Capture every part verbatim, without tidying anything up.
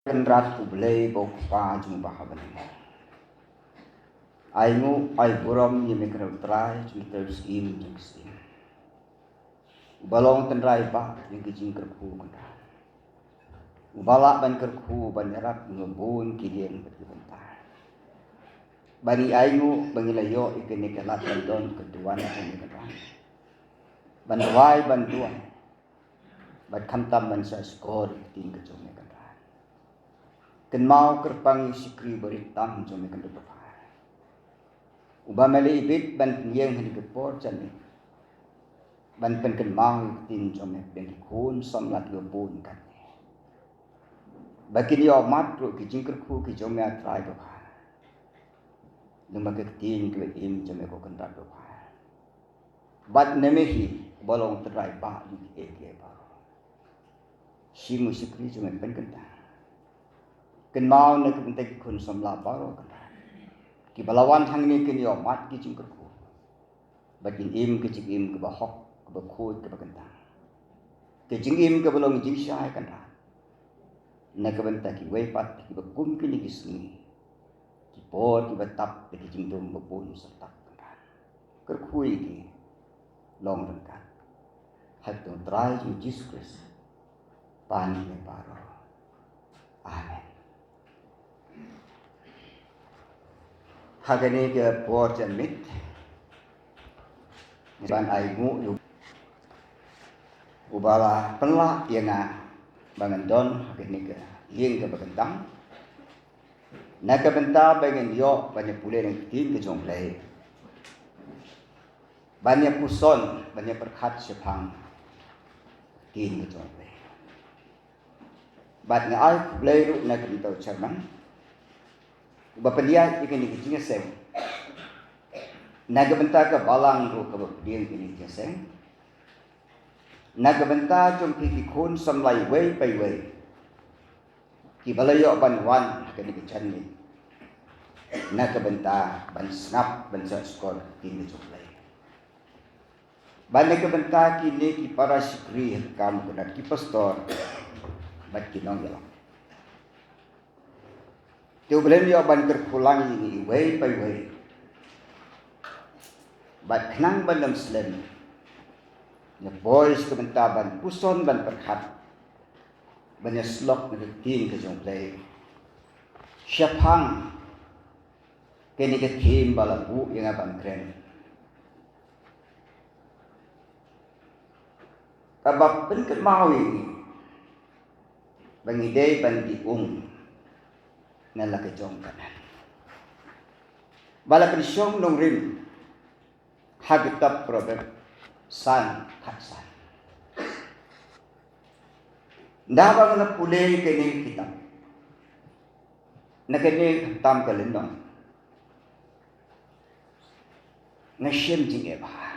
Kynrad U Blei ba u Kpa jong u ba ha bneng. Ai nguh, ai burom ïa me Kynrad Trai jong ki trai syiem jong ki syiem. Uba long tynrai bah jong ki jingkyrkhu Kynrad. Uba lah ban kyrkhu ban ïarap ïa ngi bun ki lieng bad ki bynta. Ba ngi ai nguh ba ngi la ïoh ïa kane ka lad ban don ka duwan jong me Kynrad. Ban rwai ban duwai. Bad khamtam ban sngap skhor ïa ka ktien ka jong me Kynrad. Kynmaw kyrpang ïa u shakri barit tam jong me Kynrad Bapha. Uba me la ibit ban pynïeng ha kane ka por jong me. Ban pynkynmaw ïa ka ktien jong me pdeng ki khun samla kiba bun katne. Ba kin ïoh mad ruh ki jingkyrkhu ki jong me ah Trai Bapha. Namar ka ktien kaba im jong me ko Kynrad Bapha. Bad na me hi ba long tynrai bah jong kiei kiei baroh. Shim u shakri jong me pynkyntang. Kynmaw na ka bynta ki khun samla baroh Kynrad. Kiba la wan hangne kin ïoh mad ki jingkyrkhu. Bad kin im ka jingim kaba hok, kaba khuid, kaba kyntang. Ka jingim kaba long jingshai Kynrad. Na ka bynta kiwei pat kiba kum kine ki sngi. Ki por kiba tap da ki jingdum ba bun syrtap Kynrad. Kyrkhu ïa ki long ryngkat. Ha ka kyrteng u Trai jong ngi Jisu Khrist. Pan ïa baroh. Amen. Ha kane ka por janmiet ngi ban ai nguh ïa uba la pynlah ïa nga ba ngan don ha kane ka lieng kaba kyntang. Na ka bynta ba ngin ïoh ban ïa pule na ka ktien ka jong U Blei. Ban ïa puson, ban ïa pyrkhat shaphang ka ktien ka jong U Blei. Bad nga ai khublei ruh na ka bynta u chairman uba pynïaid ïa kane ka jingïaseng. Na ka bynta ka balang ruh kaba pdiang ïa kane ka jingïaseng. Na ka bynta jong phi ki khun samla iwei pa iwei kiba la ïoh ban wan ha kane ka janmiet. Na ka bynta ban sngap ban sngap skhor ïa ka ktien ka jong U Blei. Bad na ka bynta kine ki para shakri ha ka kam Kynrad, ki pastor bad ki nongïalam. Te U Blei un ïoh ban kyrkhu lang ïa ngi iwei pa iwei. Bad khnang ban ym slem, nga poi sha ka bynta ban puson ban pyrkhat ban ïasyllok na ka ktien ka jong U Blei. Shaphang kane ka theme ba la buh ïa nga ban kren. Kaba pynkynmaw ïa ngi ba ngi dei ban dih um na la ka jong ka nam. Ba la pynshong nongrim ha ka kitab Proverb san khatsan. Nda ba nga la pule kane ka kitab na kane ka tam ka lynnong, nga shem jingeh bha.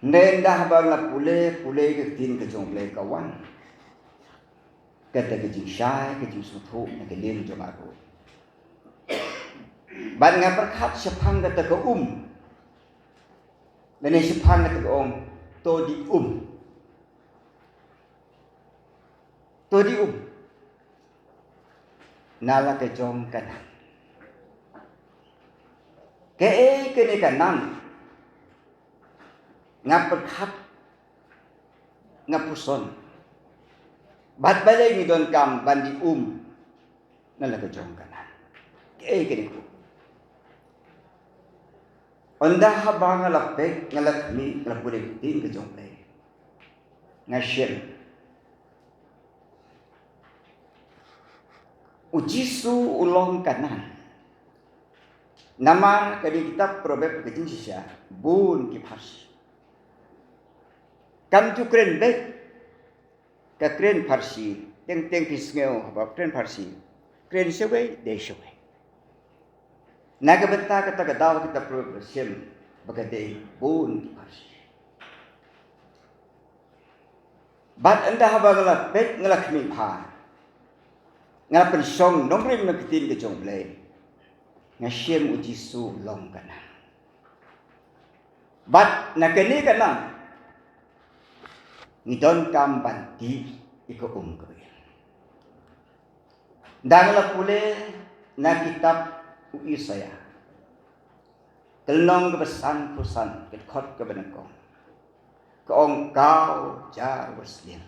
Nda ba nga la pule pule ka ktien ka jong U Blei ka wan kata ka jingshai ka jingsngewthuh na ka lieng jong nga ruh. Bad nga pyrkhat shaphang kata ka um. Lane shaphang kata ka ong, to dih um. To dih um na la ka jong ka nam. Kaei kane ka nam? Nga pyrkhat, nga puson. Bad balei ngi donkam ban dih um na la ka jong ka nam? Kaei kane ka um? Ynda haba nga la peit, nga la khmih, nga la pule ktien ka jong U Blei, nga shem. U Jisu u long ka nam. Namar kane ka kitab Proverb ka jingshisha bun ki pharshi. Kam ju kren beit ka kren pharshi, teng teng phi sngew haba kren pharshi, kren shawei dei shawei. Na ka bynta kata ka daw kita Proverb shem ba ka dei bun ki pharshi. Bad ynda haba nga la peit nga la khmih bha, nga la pynshong nongrim na ka ktien ka jong U Blei, nga shem U Jisu u long ka nam. Bad na kane ka nam ngi donkam ban dih ïa ka um kaba im. Dang la pule na kitab u Isaiah, ka lynnong kaba sanphew san, ka dkhot kaba nyngkong, ka ong, "Ka u jar ba sliang,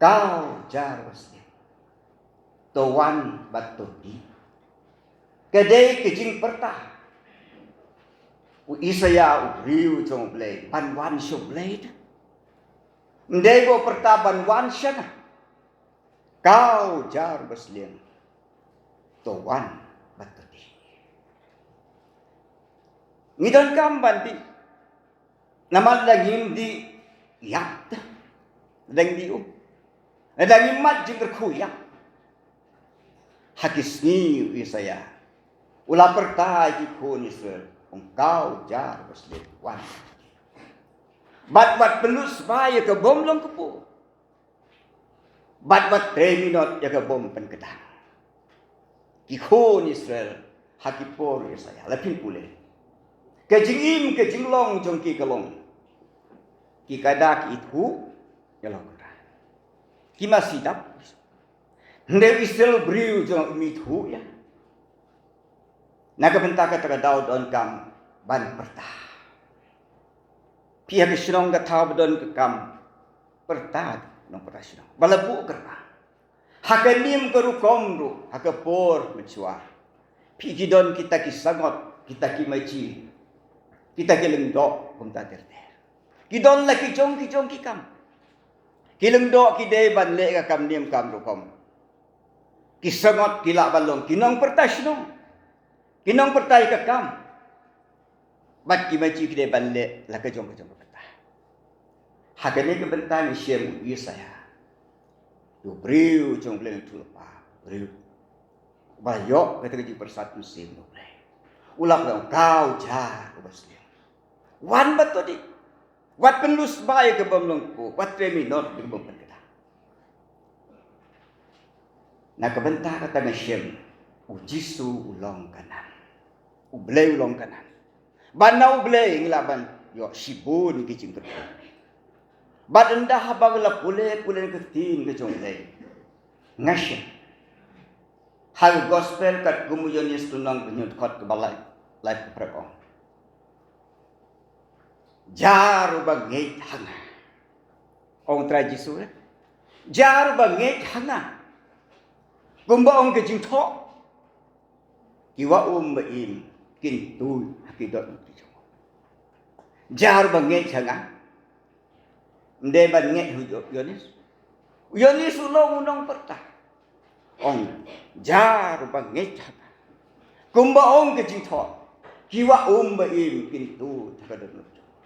ka u jar ba sliang, to wan bad to dih." Ka dei ka jingpyrta u Isaiah, u briew jong U Blei, ban wan sha U Blei te. Ym dei ba u pyrta ban wan sha nga. "Ka u jar ba sliang, to wan bad to dih." Ngi donkam ban dih. Namar lada ngim dih ïap te, lada ngim dih um, lada ngim mad jingkyrkhu ïap. Ha ki sngi u Isaiah u la pyrta ïa ki khun Israel, ong, "Ka u jar ba sliang, wan." Bad wat pynlut sbai ïa ka bym long kpu. Bad wat trei minot ïa ka bym pynkdang. Ki khun Israel ha ki por Isaiah, la phin pule, ka jingim ka jinglong jong ki ka long, ki kada ki ithuh ïa la u Kynrad. Ki masi dap. Hynrei Israel briew jong u ithuh ïa. Na ka bynta kata ka daw donkam ban pyrta. Phi ha ka shnong ka thaw ba don ka kam, pyrta, nongpyrta shnong ba la buh kyrpang. Ha ka niam ka rukom ruh, ha ka por mynshuwa, phi, ki don kita ki sangot, kita ki maji, kita ki lyngdoh kumta ter ter. Ki don la ki jong ki jong ki kam. Ki lyngdoh ki dei ban leh ka kam niam kam rukom. Ki sangot ki lah ban long ki nongpyrta shnong, ki nongpyrta ïa ka kam. Bad ki maji ki dei ban leh la ka jong ka jong ka bynta. Ha kane ka bynta ngi shem u Isaiah, u briew jong U Blei, u thulpa, u briew ba ïoh kata ka jingpyrsad mynsiem na U Blei. U la ong, "Ka u jar uba sliang, wan bad to dih." Wat pynlut sbai ïa ka bym long kpu, wat trei minot ïa ka bym pynkdang. Na ka bynta kata nga shem, u Jisu u long ka nam. U Blei u long ka nam. Bad na U Blei ngi lah ban ïoh shibun ki jingkyrkhu. Bad ynda haba ngi la pule, pule na ka ktien ka jong U Blei, nga shem ha ka gospel katkum u Ïoannis, lynnong ba hynñiew, dkhot kaba lai, lai phra, ong, "Jar uba ngeit ha nga," ong u Trai Jisu, eh, "jar uba ngeit ha nga, kumba ong ka jingthoh, ki wah um ba im kin tuid ha ki dohnud ki jong u." Jar uba ngeit ha nga. Ym dei ban ngeit ha u Ïoannis. U Ïoannis u long u nongpyrta, ong, "Jar uba ngeit ha nga, kumba ong ka jingthoh, ki wah um ba im kin tuid ha ka dohnud jong u."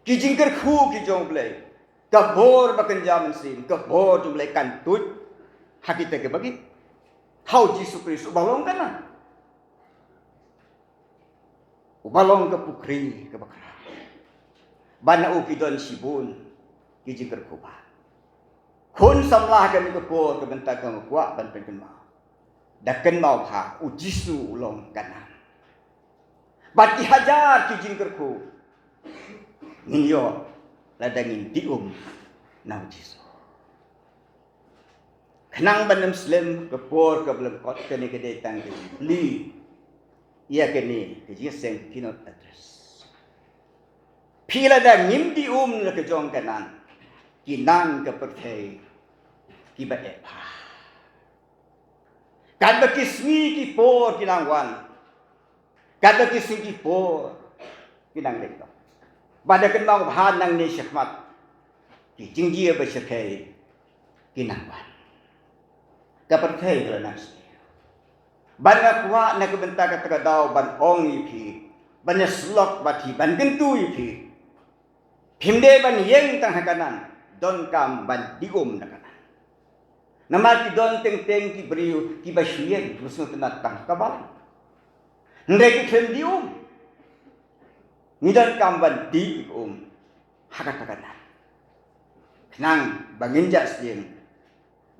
Ki jingkyrkhu ki jong U Blei, ka bor ba kynja mynsiem, ka bor jong U Blei kan tuid ha kita kiba ngeit ha u Jisu Khrist uba long ka nam, uba long ka pukri kaba khraw. Bad na u ki don shibun ki jingkyrkhu. Khun samla, ha kane ka por ka bynta kaba nga kwah ban pynkynmaw, da kynmaw ba u Jisu u long ka nam. Bad ki hajar ki jingkyrkhu ngin ïoh lada ngin dih um na u Jisu. Khnang ban ym slem ka por kaba lyngkot, kane ka dei tang ka jingplie ïa kane ka jingïaseng keynote address. Phi, lada ngim dih um la ka jong ka nam, ki nang ka pyrthei kiba eh bha. Katba ki sngi ki por ki nang wan, katba ki sngi ki por ki nang leit noh, bad da kynmaw bha nangne shakhmat, ki jingjia ba shyrkhei ki nang wan. Ka pyrthei ka la nang sniew. Bad nga kwah na ka bynta kata ka daw ban ong ïa phi, ban ïasyllok bad phi, ban kyntu ïa phi. Phim dei ban ïeng tang ha ka nam, donkam ban dih um na ka nam. Namar ki don teng teng ki briew kiba shu ïeng, kiba sngewtynnat tang ha ka balang. Hynrei ki khlem dih um. Ngi donkam ban dih um ha kata ka nam, khnang ba ngin jah sliang,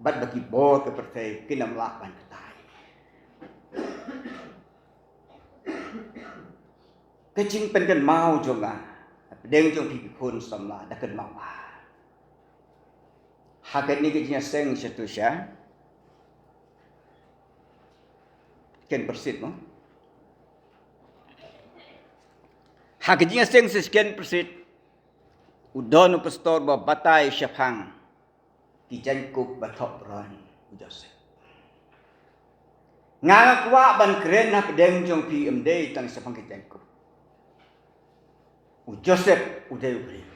bad ba ki bor ka pyrthei kin ym lah ban ktai. Ka jingpynkynmaw jong nga, pdeng jong phi ki khun samla, da kynmaw bha. Ha kane ka jingïaseng sha tu sha Ken Pyrsit mo. Ha ka jingïaseng sha Ken Pyrsit, u don u pastor ba batai shaphang ki jaiñkup ba thoh bron u Joseph. Nga nga kwah ban kren hapdeng jong phi, ym dei tang shaphang ki jaiñkup. U Joseph u dei u briew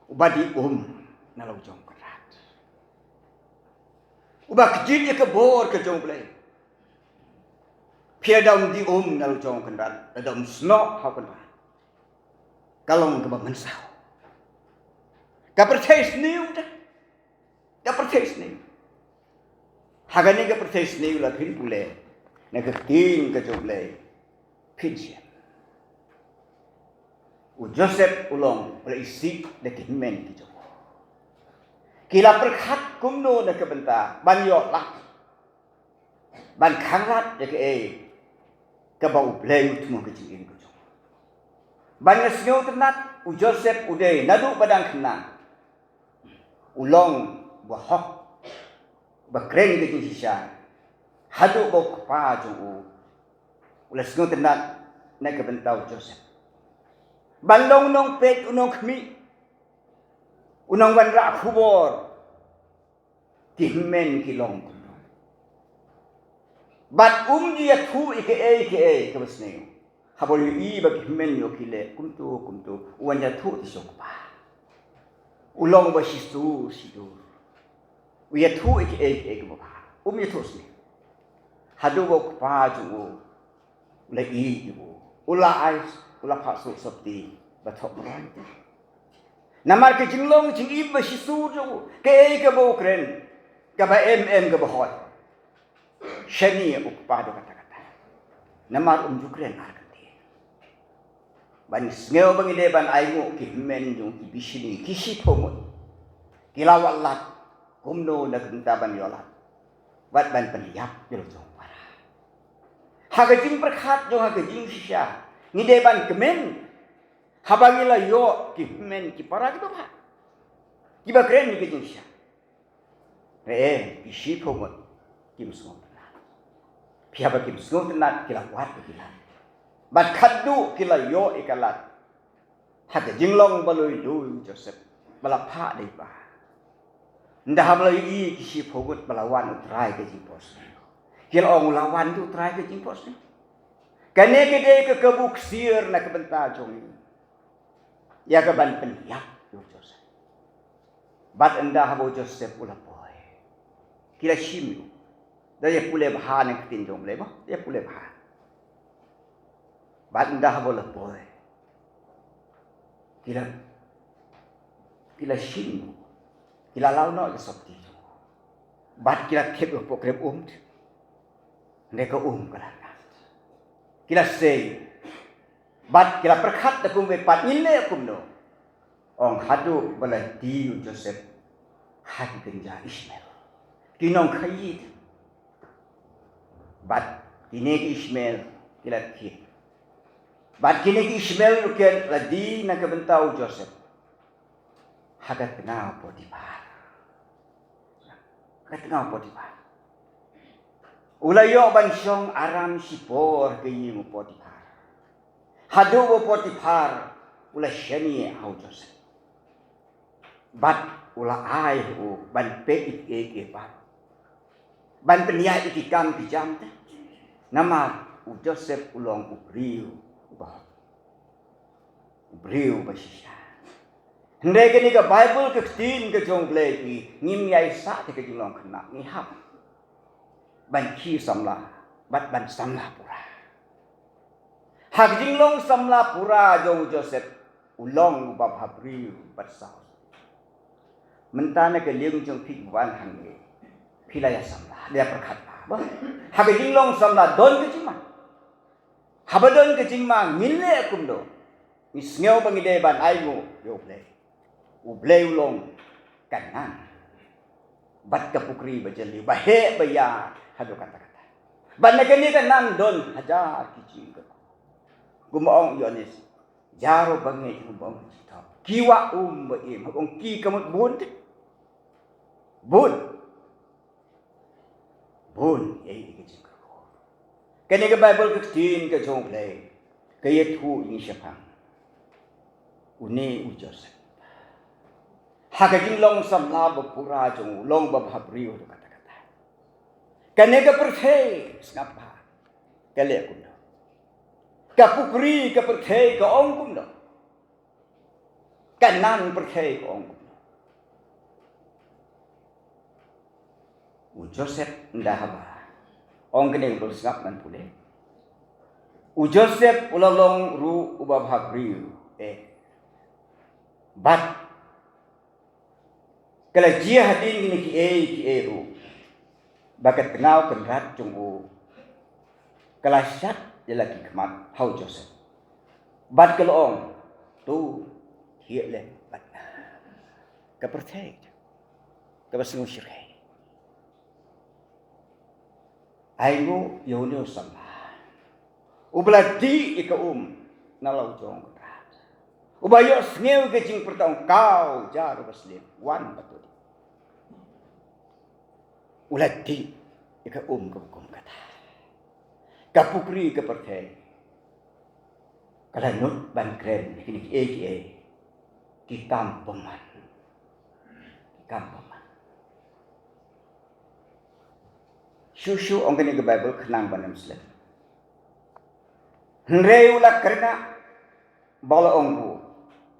uba die um na la u jong u Kynrad, uba kjit ïa ka bor ka jong u Blei. Phi, lada ym die um na la u jong u Kynrad, lada ym snoh ha u Kynrad, ka long kaba mynsaw. Ka pyrthei sniew te. Ka pyrthei sniew. Ha kane ka pyrthei sniew, lada phin pule na ka ktien ka jong u Blei, phin shem. U Joseph u long u la isih da ki hynmen ki jong u. Ki la pyrkhat kumno na ka bynta ban ïoh lad, ban khanglad ïa kaei kaba u Blei u thmu ha ka jingim ka jong u. Ban ïa sngewtynnat, u Joseph u dei naduh ba dang khynnah u long ba hok, ba kren ka jingshisha, haduh ba u kpa jong u u la sngewtynnat na ka bynta u Joseph ban long u nongpeit, u nongkhmih, u nongwanrah khubor. Ki hynmen ki long kumno? Bad um ju ïathuh ïa kaei kaei kaba sniew. Haba u ïohi ba ki hynmen jong u ki leh kumto kumto, u wan ïathuh te sha u kpa. U long ba shisur shisur. U ïathuh ïa kaei kaei kaba bha. Um ïathuh sniew. Haduh ba u kpa jong u u la ïeit ïa u, u la ai, u la phah suk sopti ba thoh bron. Namar ka jinglong jingim ba shisur jong u, kaei kaba u kren, kaba em em, kaba hoi, shaniah u kpa da kata kata. Namar um ju kren ar kyntien. Ban sngew ba ngi dei ban ainguh, ki hynmen jong u, ki bishni, ki shiphew ngut, ki la wad lad kumno na ka bynta ban ïoh lad bad ban pynïap ïa la u jong u para. Ha ka jingpyrkhat jong, ha ka jingshisha, ngi dei ban kmen haba ngi la ïoh ki hynmen ki para kiba bha, kiba kren ïa ka jingshisha. Hynrei ki shiphew ngut kim sngewtynnat. Phi, haba kim sngewtynnat, ki la wad ïa ki lad. Bad khadduh ki la ïoh ïa ka lad ha ka jinglong ba lui lui u Joseph ba la phah da i pa. Ynda haba la ïohi ki shiphew ngut ba la wan u trai ka jingphohsniew, ki la ong, u la wan u trai ka jingphohsniew. Kane ka dei ka kabu ksiar na ka bynta jong ngi, ïa ka ban pynïap ïa u Joseph. Bad ynda haba u Joseph u la poi, ki la shim ïa u. Da ïa pule bha na ka ktien jong U Blei mo, ïa pule bha. Bad ynda haba u la poi, ki la, ki la shim ïa u, ki la law noh ïa ka sopti jong u. Bad ki la thep ïa u hapoh krem um. Hynrei ka um ka la ngat. Ki la sei. Bad ki la pyrkhat da kumwei pat, ngin leh kumno? Ong, haduh ba la die u Joseph ha ki kynja Ishmael, ki nongkhaïi. Bad kine ki Ishmael ki la thied. Bad kine ki Ishmael ruh ki la die na ka bynta u Joseph ha ka tnga u Potiphar. Ha ka tnga u Potiphar. U la ïoh ban shong aram shipor ha ka ïing u Potiphar, haduh ba u Potiphar u la shaniah ha u Joseph. Bad u la ai ha u ban peit ïa kiei kiei pat, ban pynïaid ïa ki kam ki jam te. Namar u Joseph u long u briew uba hok, u briew ba shisha. Hynrei kane ka Baibl, ka ktien ka jong U Blei, ngi, ngim ïai sah te ka jinglong khynnah, ngi hap ban khie samla bad ban samla pura. Ha ka jinglong samla pura jong u Joseph, u long uba bhabriew bad saw. Mynta na ka liang jong phi ba wan hangne, phi la ïa samla, la ïa pyrkhat ba, ba ha ka jinglong samla don ka jingma. Haba don ka jingma, ngin leh kumno? Ngi sngew ba ngi dei ban ainguh ïa U Blei. U Blei u long ka nang bad ka pukri ba jylliew, ba heh ba ïar haduh katta katta. Bad na kane ka nang don hajar ki jingkyrkhu. Kumba ong u Ïoannis, jar u bangeit, kumba ong u Jithop, ki wah um ba im, haba ong ki ka mut bun te. Bun. Bun, ïa, ïa ka jingkyrkhu. Kane ka Baibl ka ktien ka jong U Blei ka ïathuh ïa ngi shaphang une u Joseph. Ha ka jinglong samla ba pura jong u, long ba bhabriew haduh katta katta. Kane ka pyrthei, sngap bha, ka leh kumno? Ka pukri ka pyrthei ka ong kumno? Ka nan pyrthei ka ong kumno? U Joseph, nda haba ong kane, u sngap, ngan pule. U Joseph u la long ruh uba bhabriew, eh. Bad ka la jia hadien kine kiei kiei ruh ba ka tnga u kynrad jong u ka la shad ïa la ki khmat ha u Joseph. Bad ka la ong, to thiah leh bad nga. Ka pyrthei kaba sngew shyrkhei. Ai nguh ïa une u samla uba la dih ïa ka um na la u jong u kynrad, uba ïohsngew ïa ka jingpyrta, ong, ka u jar uba slem, wan bad to dih. U la dih ïa ka um kaba kum kata. Ka pukri ka pyrthei ka la nud ban kren ïa kine kiei kiei ki kam bymman. Ki kam bymman. Shuh shuh, ong kane ka Baibl, khnang ban ym slem. Hynrei u la kren, ba la ong ruh,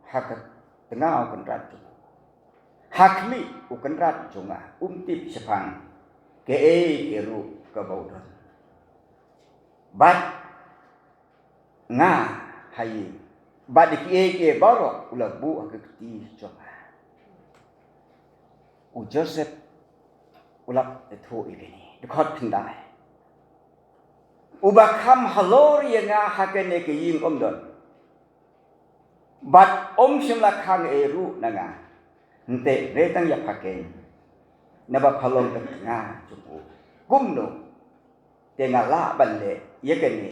ha ka tnga u kynrad jong u, ha khmih u kynrad jong nga, um tip shaphang kaei kaei ruh kaba u don. Bad nga ha ïing, bad ïa kiei kiei baroh u la buh ha ka kti jong nga. U Joseph u la ïathuh ïa kane, dkhot khyndai. Uba kham halor ïa nga ha kane ka ïing um don, bad um shym la khang ei ruh na nga. Hynrei tang ïa pha keiñ, naba pha long ka tnga jong u. Kumno te nga lah ban leh ïa kane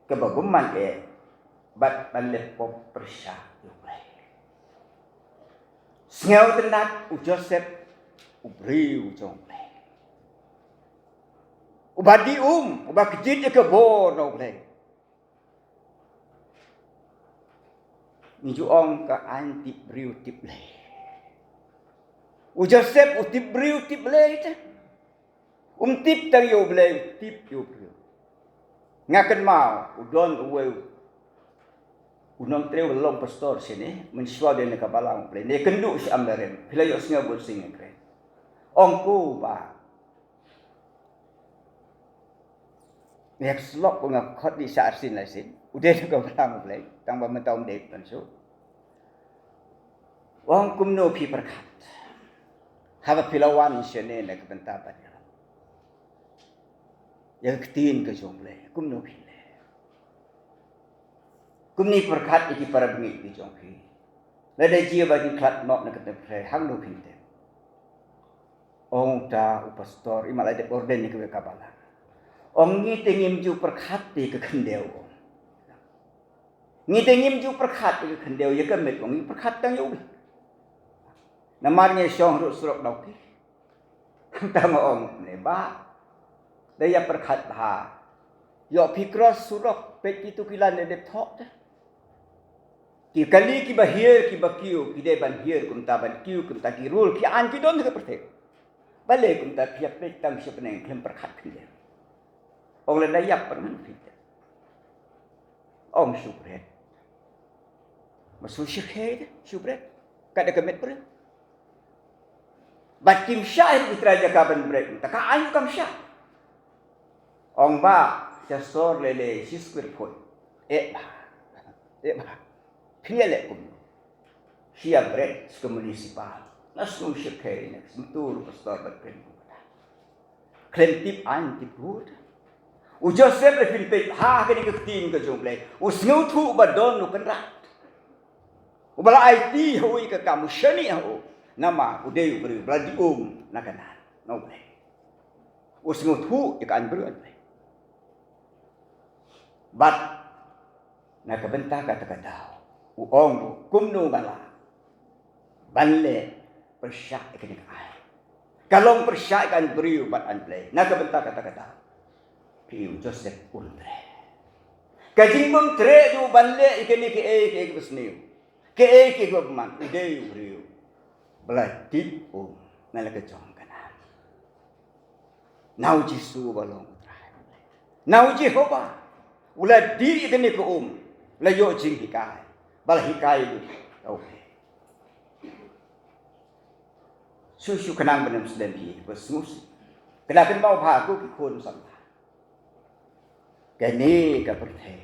kaba bymman eh, bad ban leh pop pyrshah ïa U Blei? Sngewtynnad, u Joseph u briew jong U Blei, uba dih um, uba kjit ïa ka bor na U Blei. Ngi ju ong, ka aiñ tip briew tip Blei. U Joseph u tip briew tip Blei te. Um tip tang ïa U Blei, u tip ïa u briew. Nga kynmaw, u don uwei u nongtrei u long pastor shane, mynshuwa u dei na ka balang U Blei, ne kynduh sha Amlarem, phi la ïohsngew bun sien nga kren. Ong ko, bah, nga hap slok, nga khot dih sha arsien laisien. U dei na ka balang U Blei, tang ba mynta um dei ban shu. Ong, kumno phi pyrkhat haba phi la wan shane na ka bynta ban ïa ka ktien ka jong U Blei? Kumno phi leh? Kumne pyrkhat ïa ki para bangeit ki jong phi. Lada jia ba kin khlad noh na ka bynta phi, hangno phin tep? Ong uta u pastor, i ma la dep ordain ïa kawei ka balang. Ong, ngi te ngim ju pyrkhat ïa ka khyndew. Ngi te ngim ju pyrkhat ïa ka khyndew, ïa ka met, ong, ngi pyrkhat tang ïa U Blei. Namar ngi shong ruh surok Dawki. Tang ong ne, bah, da ïa pyrkhat bha. Ïoh phi cross surok, peit kitu ki lan dep thoh te. Ki kali kiba hiar kiba kiew, ki dei ban hiar kumta, ban kiew kumta, ki rule ki aiñ ki don ha ka pyrthei. Balei kumta phi ïa peit tang sha bneng, khlem pyrkhat khyndiat? Ong, lada ïap pyrman phi te. Ong, shu bret. Ba shu shyrkhei te, shu bret. Ka dei ka met briew. Bad kim shah hi ki trai jaka ban bret, te ka aiñ kam shah. Ong, bah, sha sor lei lei shi square foot. Eh, bah. Eh, bah. Phin ïa leh kumno? Shi ïa bret sha ka municipal. Na shnong shyrkhei ne, sngewthuh u pastor bad kren kumta. Khlem tip aiñ tip rule. U Joseph, lada phin peit ha kane ka ktien ka jong U Blei, u sngewthuh ba don u kynrad uba la aiti ha u ïa ka kam, u shaniah ha u. Namar u dei u briew ba la dih um na Kanaan na U Blei. U sngewthuh ïa ka aiñ briew U Blei. Bad na ka bynta kata ka daw u ong ruh, kumno nga lah ban leh pyrshah ïa kane ka aiñ? Ka long pyrshah ïa ka aiñ briew bad aiñ Blei. Na ka bynta kata ka daw, phi ïohi u Joseph um treh. Ka jingbym treh jong u ban leh ïa kane kaei kaei kaba sniew, kaei kaei kaba bymman, u dei u briew ba la dih um na la ka jong ka nam. Na u Jisu ba long u Trai, na u Jehobah, u la dih ïa kane ka um, la ïoh jinghikai, ba la hikai ïa u. Shu shu khnang ban ym slem hi, ba sngewsih. Ka la kynmaw bha ko ki khun samla. Kane ka pyrthei,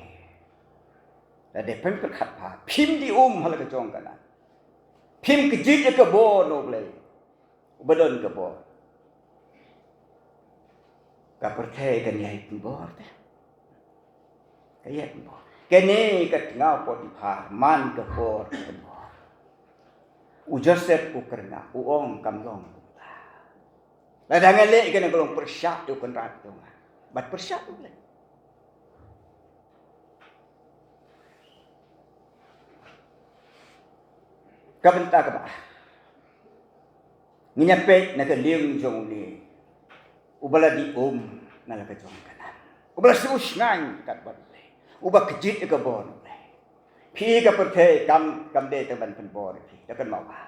la dei pynpyrkhat bha. Phim dih um ha la ka jong ka nam. Phim kjit ïa ka bor na U Blei uba don ka bor. Ka pyrthei kan ïai pynbor te. Ka ïai pynbor. Kane ka tnga u Potiphar man ka por ka pynbor. U Joseph u kyrngah, u ong kam long kumta. Lada nga leh kane ka long pyrshah ïa u kynrad jong nga bad pyrshah ïa U Blei. Ka bynta kaba ar, ngin ïa peit na ka liang jong une uba la dih um na la ka jong ka nam, uba la sngewsih katba U Blei, uba kjit ïa ka bor U Blei. Phi, ka pyrthei kam, kam dei tang ban pynbor ïa phi, da kynmaw bha.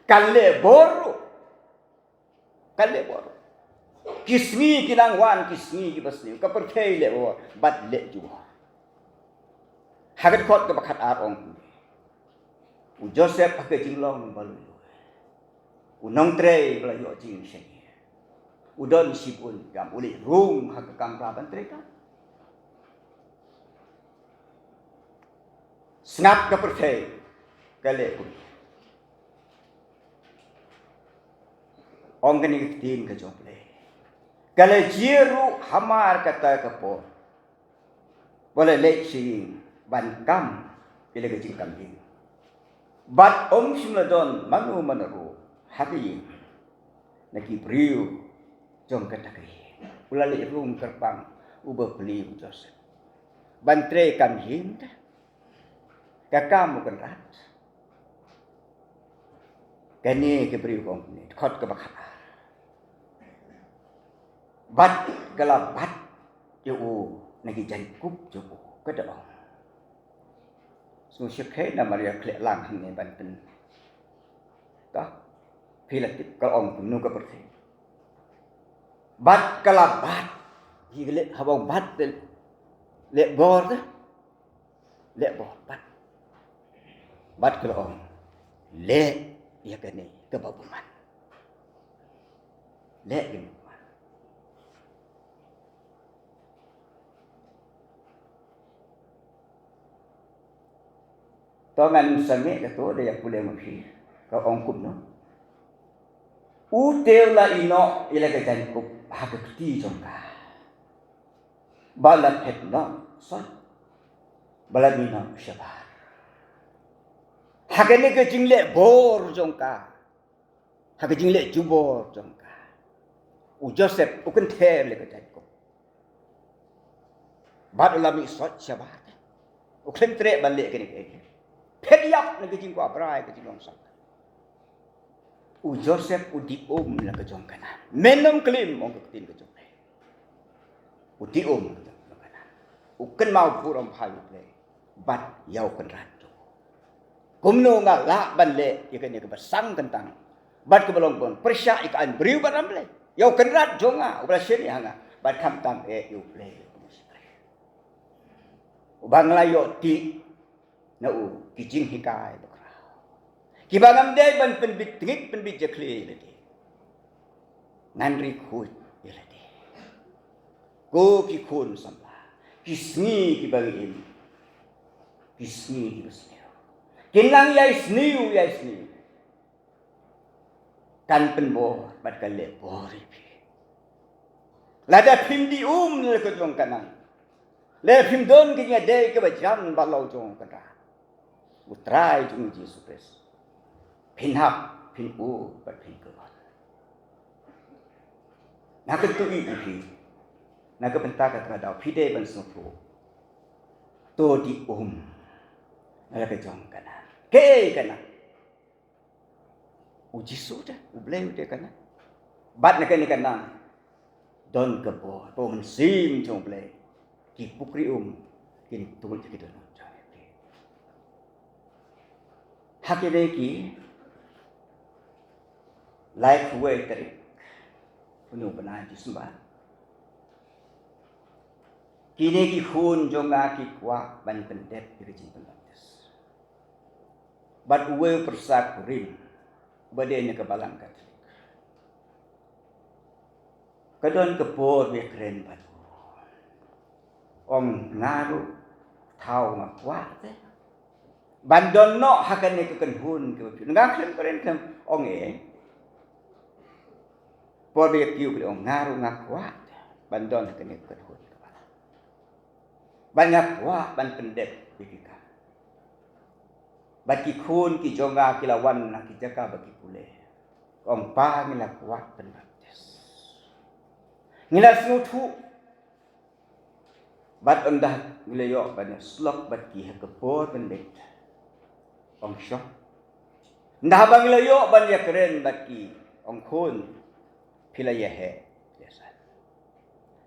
Kan leh bor ruh. Kan leh bor. Ki sngi ki nang wan, ki sngi kiba sniew, ka pyrthei leh bor bad leh jubor. Ha ka dkhot kaba khatar ong, u Joseph ha ka jinglong ba lui lui, u nongtrei ba la ïoh jingshaniah, u don shibun kam, u leit rung ha ka kamra ban trei kam. Sngap ka pyrthei ka leh kumne. Ong kane ka ktien ka jong U Blei: Ka la jia ruh hamar kata ka por, ba la leit sha ïing ban kam ïa la ka jingkam ïing, bad ym shym la don mano mano ruh ha ka ïing na ki briew jong kata ka ïing. U la leit rung kyrpang u bapli, u Joseph, ban trei kam ïing te. Ka kam u kynrad. Kane ka briew ka ong kumne, dkhot kaba khatar: Bad ka la bat ïa u na ki jaiñkup jong u, ka da ong. Sngewsih, namar ïa khleh lang hangne ban pyn, ka, phi la tip ka la ong kumno ka pyrthei. Bad ka la bat, hi ka leh, haba ong bat te leh bor te. Leh bor bad, bad ka la ong: Leh ïa kane kaba bymman. Leh ïa kaba bymman. To ngan sangeh kato da ïa pule ma phi, ka ong kumno. U te u la ïehnoh ïa la ka jaiñkup ha ka kti jong ka, ba la phet noh soit, ba la mih noh shabar. Ha kane ka jingleh bor jong ka, ha ka jingleh jubor jong ka, u Joseph u kynther ïa la ka jaiñkup. Bad u la mih soit shabar. U khlem treh ban leh kane kaei. Phet ïap na ka jingkwah brai, ka jinglong sah. U Joseph u dih um na la ka jong ka nam. Men ym klim, ong ka ktien ka jong U Blei. U dih um na la ka jong ka nam. U kynmaw burom ha U Blei bad ïa u kynrad jong u. Kumno nga lah ban leh ïa kane kaba sang kyntang bad kaba long ban pyrshah ïa ka aiñ briew bad aiñ Blei, ïa u kynrad jong nga uba la shaniah ha nga, bad khamtam eh ïa U Blei. Uba nga la ïoh tih na u ki jinghikai bakhraw kiba ngam dei ban pynbit tngit pynbit jakhlia ïa lade. Ngan ri khuid ïa lade. Ko ki khun samla, ki sngi kiba ngi im, ki sngi kiba sniew, kin nang ïai sniew ïai sniew, kan pynbor bad kan leh bor ïa phi. Lada phim dih um na la ka jong ka nam, lada phim don ka jingïadei kaba jan bad la u jong u kynrad, U Trai jong ngi Jisu Khrist, phin hap, phin u bad phin khlad. Nga kyntu ïa phi na ka bynta kata ka daw, phi dei ban sngewthuh. To dih um na la ka jong ka nam. Kaei ka nam? U Jisu te, U Blei u dei ka nam. Bad na kane ka nang don ka bor, bad u Mynsiem jong U Blei, ki pukri um kin tuid ki dohnud jong ki. Ha kine ki lai khuwei tarik, une u bnai December, kine ki khun jong nga ki kwah ban pyndep ïa ka jingpynbaptis. Bad uwei u pyrsa kurim uba dei na ka Balang Katholik, ka don ka por ba ïakren bad u, ong, nga ruh thaw nga kwah te ban don noh ha kane ka kynhun kaba phi, nga khlem kren khlem, ong, e, por ba ïa phi u kren, ong, nga ruh nga kwah te ban don ha kane ka kynhun kaba, ban, nga kwah ban pyndep ïa ki kam. Bad ki khun ki jong nga ki la wan na ki jaka ba ki pule, ong, pa, ngi la kwah pynbaptis, ngi la sngewthuh. Bad ynda ngi la ïoh ban ïasyllok bad ki ha ka por ban beit, ong, shong. Ynda haba ngi la ïoh ban ïakren bad ki, ong, khun, phi la ïaheh ïasan.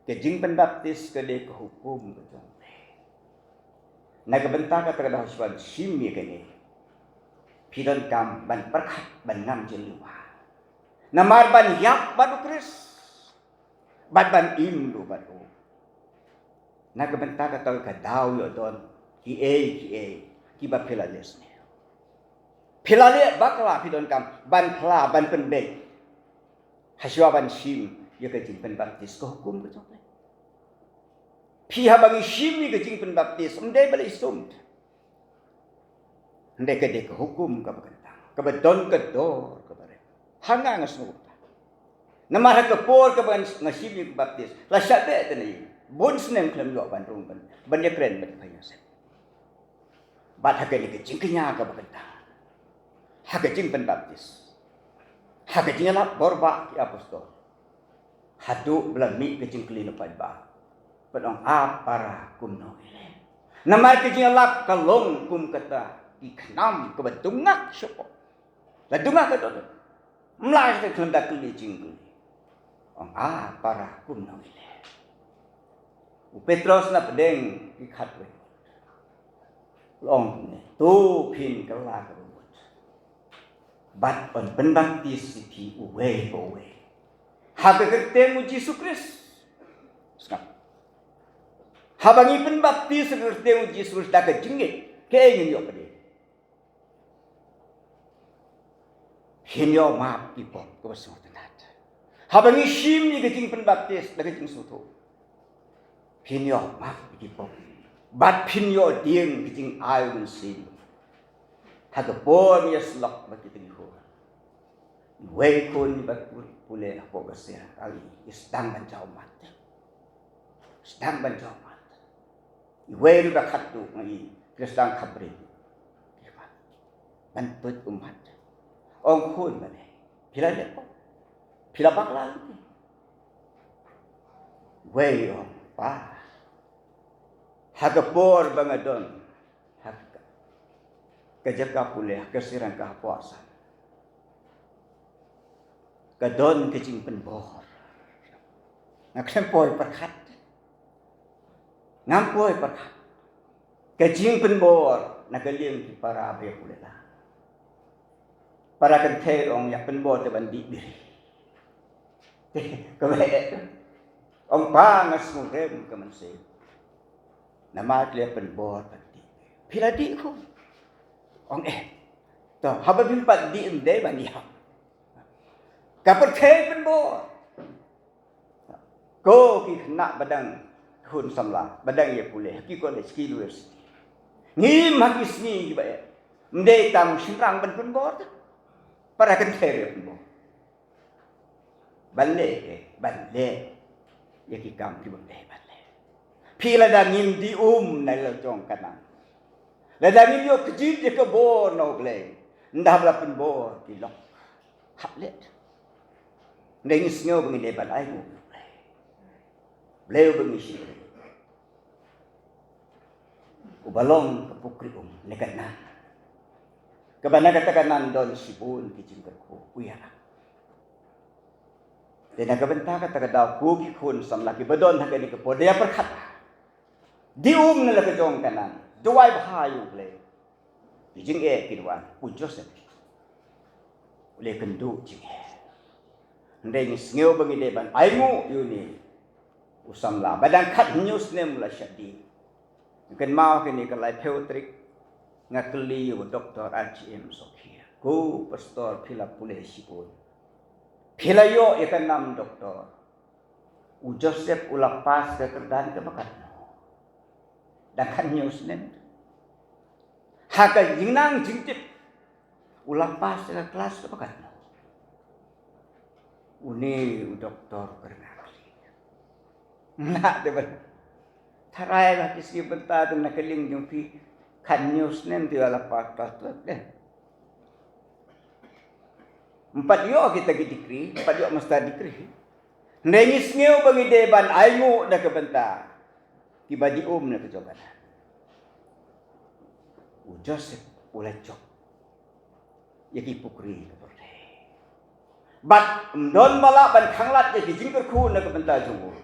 Ka jingpynbaptis ka dei ka hukum ka jong U Blei. Na ka bynta kata ka daw shuwa ban shim ïa kane, phi donkam ban pyrkhat ban ngam jingïasyllok, namar ban ïap bad U Khrist bad ban im ruh bad u. Na ka bynta kata ka daw ïoh don kiei kiei kiba phi la leh sniew, phi la leh bakla, phi donkam ban phla, ban pynbeit ha shuwa ban shim ïa ka jingpynbaptis, ka hukum ka jong U Blei. Phi, haba ngi shim ïa ka jingpynbaptis, ym dei ba la isum, hynrei ka dei ka hukum kaba kyntang, kaba don ka dor kaba rem. Ha nga, nga sngew kumta. Namar ha ka por kaba nga shim ïa ka baptis, la shah beh te na ïing, bun snem khlem ïoh ban rung ban, ban ïakren bad ki paidbah. Bad ha kane ka jingkñia kaba kyntang, ha ka jingpynbaptis, ha ka jingïalap bor bad ki apostol, haduh ba la mih ka jingkylli na paidbah, bad ong, a para, kumno i leh? Namar ka jingïalap ka long kum kata ki khnam kaba dungak shapoh. La dungak ka dohnud. Mlai te khlem da kylli jingkylli. Ong, a para, kumno i leh? U Petros na pdeng ki khatwei, la ong kumne, to phin kylla kaba mut bad yn pynbaptis ïa phi uwei pa uwei ha ka kyrteng U Jisu Khrist. Sngap. Haba ngi pynbaptis ha ka kyrteng U Jisu Khrist da ka jingngeit, kaei ngin ïoh pat? Phin ïoh map ki pop kaba sngewtynnat. Haba ngi shim ïa ka jingpynbaptis da ka jingsngewthuh, phin ïoh map ki pop bad phin ïoh dieng ka jingai U Mynsiem ha ka por ngi ïasyllok bad kita ki khun. Iwei i khun iba pule hapoh ka sierangkah, i sdang ban jaw ummat. Sdang ban jaw ummat. Iwei ruh da khatduh, nga i, ki la sdang khapbriew ban tuid ummat. Ong, khun, balei phi la leh pop? Phi la bakla lynti? Iwei ong, pa, ha ka por ba nga don ha ka, ka jaka pule, ha ka sierangkah hapoh Assam, ka don ka jingpynbor. Nga khlem poi pyrkhat. Ngam poi pyrkhat. Ka jingpynbor na ka liang ki para ba ïa pule la. Para kynthei ruh ong, ïa pynbor te ban dih biri. Kaba eh, ong, pa, nga sngewrem ka mynsiem. Namar ki la pynbor ban dih. Phi la dih, khun? Ong, eh. To, haba phim pat dih, ym dei ban ïap? Ka pyrthei pynbor. Ko ki khynnah ba dang khun samla, ba dang ïa pule ha ki college, ki university, ngim ha ki sngi kiba eh, ym dei tang shynrang ban pynbor te? Para kynthei ruh pynbor. Ban leh, eh, ban leh ïa ki kam kiba ym dei ban leh. Phi, lada ngim dih um na la jong ka nang, lada ngim ïoh kjit ïa ka bor na U Blei, ynda haba la pynbor ki lok, hap leh. Ngi sngew ba ngi dei ban ai nguh. Blei uba ngi shakri, uba long ka pukri um ne ka nang, kaba na kata ka nang don shibun ki jingkyrkhu, u ïarap. Te na ka bynta kata ka daw, ko ki khun samla kiba don ha kane ka por, da ïa pyrkhat, dih um na la ka jong ka nam, duwai bha ïa U Blei. Ki jingeh ki duwai, u Joseph u la kynduh jingeh. Hynrei ngi sngew ba ngi dei ban ainguh ïa une u samla ba dang khathynñiew snem u la shah dih. Kynmaw kine ka laiphew tarik, nga kylli ïa u Doktor R G M Sokhia, ko pastor, phi la pule shibun, phi la ïoh ïa ka nam doktor? U Joseph u la pass ka kyrdan kaba katno? Dang khathynñiew snem. Ha ka jingnang jingtip u la pass ka klas kaba katno? Une u doktor u kren, nga kylli. Nga te ban tharai ba ki sngew bynta te na ka liang jong phi, khathynñiew snem te u la pass klas twelve de. Ym pat ïoh kita ki degree, ym pat ïoh master degree. Hynrei ngi sngew ba ngi dei ban ainguh na ka bynta kiba dih um na ka jong ka nam. U Joseph u la jop ïa ki pukri ka pyrthei. Bad ym don ba lah ban khanglad ïa ki jingkyrkhu na ka bynta jong u.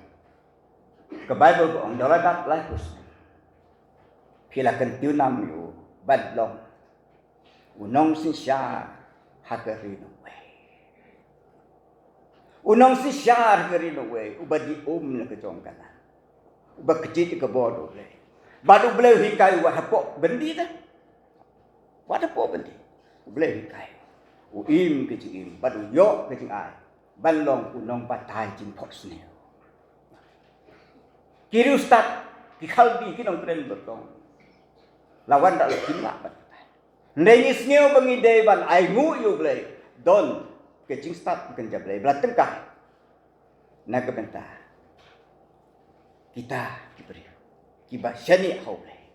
Ka Baibl ka ong, da u la dap laiphew snem, phi la kyntiew nam ïa u ban long u nongsynshar ha ka ri nongwei. U nongsynshar ha ka ri nongwei, uba dih um na ka jong ka nam, uba kjit ïa ka bor U Blei. Bad U Blei u hikai u wat hapoh byndi te. Wat hapoh byndi. U Blei u hikai. U im ka jingim bad u ïoh ka jingai ban long u nongbatai jingphohsniew. Ki riewstad, ki Khaldi, ki nongkren byrtong, la wanrah la kim lah ban batai. Hynrei ngi sngew ba ngi dei ban ainguh ïa U Blei. Don ka jingstad ka jong U Blei ba la tyngkai na ka bynta kita ki briew kiba shaniah ha U Blei.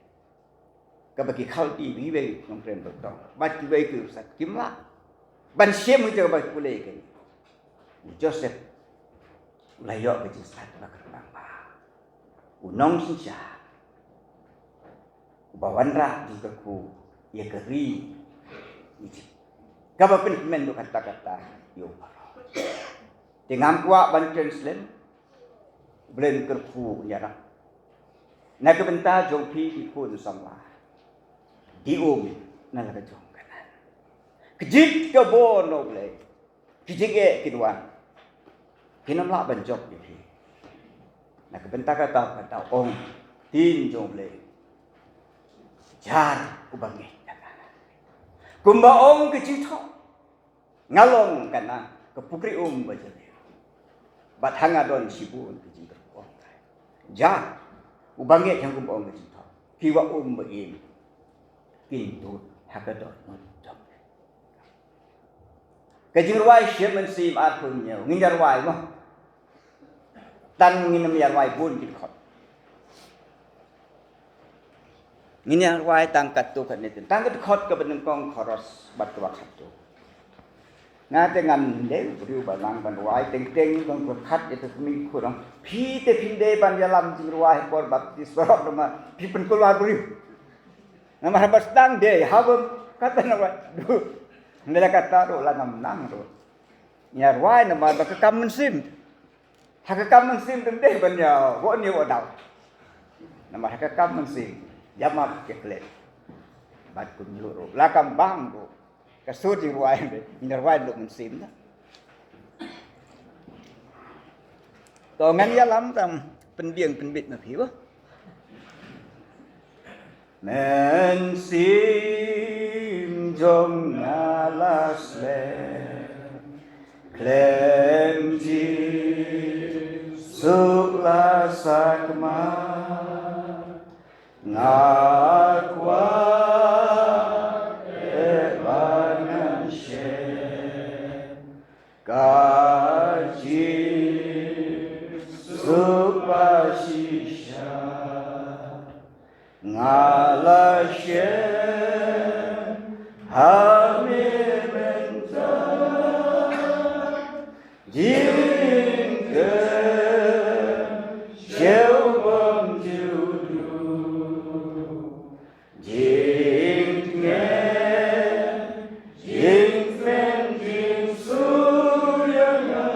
Kaba ki Khaldi, kiwei ki nongkren byrtong bad kiwei ki riewstad kim lah ban shim ïa kaba ki pule ïa kane. U Joseph u la ïoh ka jingstad ba kyrpang bha. U nongsynshar uba wanrah jingkyrkhu ïa ka ri Egypt, kaba pynkmen duh katta katta ïa u Pharaoh. Te ngam kwah ban translate. U Blei un kyrkhu, un ïarap na ka bynta jong phi ki khun samla. Dih um na la ka jong ka nam. Kjit ka bor na U Blei. Ki jingeh ki duwai kin ym lah ban jop ïa phi. Na ka bynta kata, kata ong ktien jong U Blei: Jar, uba ngeit ïa nga. Kumba ong ka jingthoh, nga long kane ka pukri um ba jylliew. Bad ha nga don shibun ki jingkyrkhu. Jar, uba ngeit ïa nga, kumba ong ka jingthoh, ki wah um ba im kin dud ha ka dohnud jong U Blei. Ka jingrwai Shim Mynsiem arphew hynñiew, ngin ïa rwai mo. Tang ngin ym ïa rwai bun ki dkhot. Ngin ïa rwai tang katto katne, tang ka dkhot kaba nyngkong, chorus bad kaba khatduh. Nga te ngam dei u briew ba nang ban rwai teng teng, tang khatduh ïa ka kmie khun. Phi te phin dei ban ïalam jingrwai ha por baptis baroh, namar phi pynkulmar briew. Namar haba sdang dei, haba kata na rwai. Duh. Hynrei la kata ruh la ngam nang ruh. Ïa rwai namar ba ka kam mynsiem. Ha ka kam mynsiem te ym dei ban ïa wad ïa wad daw. Namar ha ka kam mynsiem ïa map ïa klet. Bad kumjuh ruh la kam bang ruh. Ka sur jingrwai, ïa rwai lut mynsiem na. To ngan ïalam tang pynbiang pynbit ma phi ba. Mynsiem jong nga la slem, khlem jingsuk la sakma. Nga kwah eh ba ngan shem ka jingsuk ba shisha. Nga la shem ha me mynta. Jingkyrkhu bym ju duh. Jingkyrkhu, jingkyrkhu, jingkyrkhu ïa nga.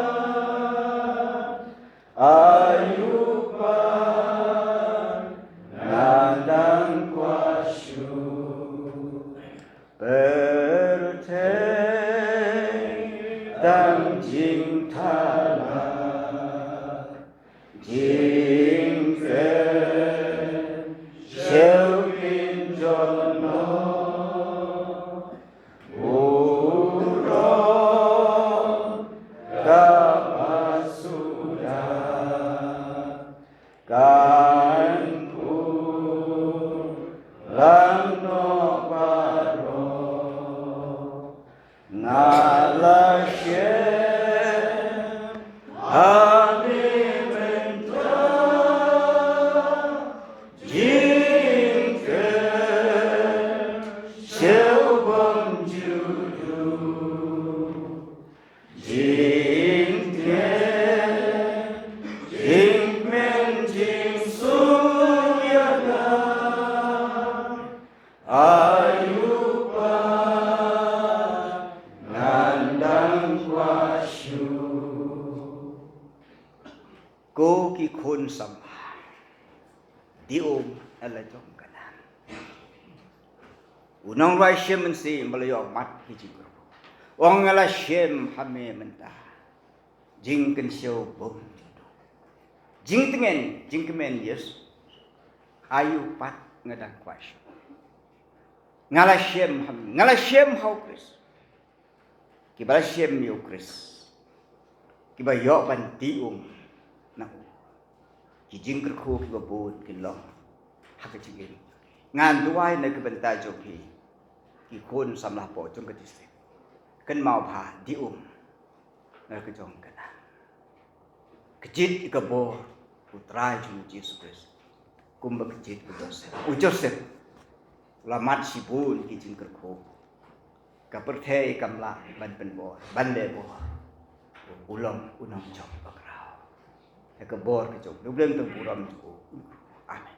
jingthala, jingkren, siew kin jot noh, burom kaba suda, kan pynlang noh baroh. Nga la shem ha me mynta, jingkren siew bymjukut, jingkren, jingkmen, jingsuk ïa nga. Ayu pat ngan dang kwah shuh. Ko ki khun samla, dih um ïa la jong ka nam. U nongrwai shim mynsiem ba la ïoh mat ki jingkyrkhu, u ong nga la shem ha me mynta, jingkynshew bymjukut, jingtngen, jingkmen, Jisu. Ayu pat nga dang kwah shuh. Nga la shem ha me, nga la shem ha u Khrist. Kiba la shem ïa u Khrist, kiba ïoh ban dih um na u, ki jingkyrkhu kiba bun kin long ha ka jingim. Ngan duwai na ka bynta jong phi, ki khun samla hapoh jong ka district. Kynmaw bha, dih um na ka jong ka nam. Kjit ïa ka bor u Trai jong ngi Jisu Khrist, kumba kjit u Joseph. U Joseph u la mad shibun ki jingkyrkhu. Ka pyrthei kam lah ban pynbor, ban leh bor. U long u nongjop bakhraw. Ïa ka bor ka jong u Blei, tang burom jong u. Amen.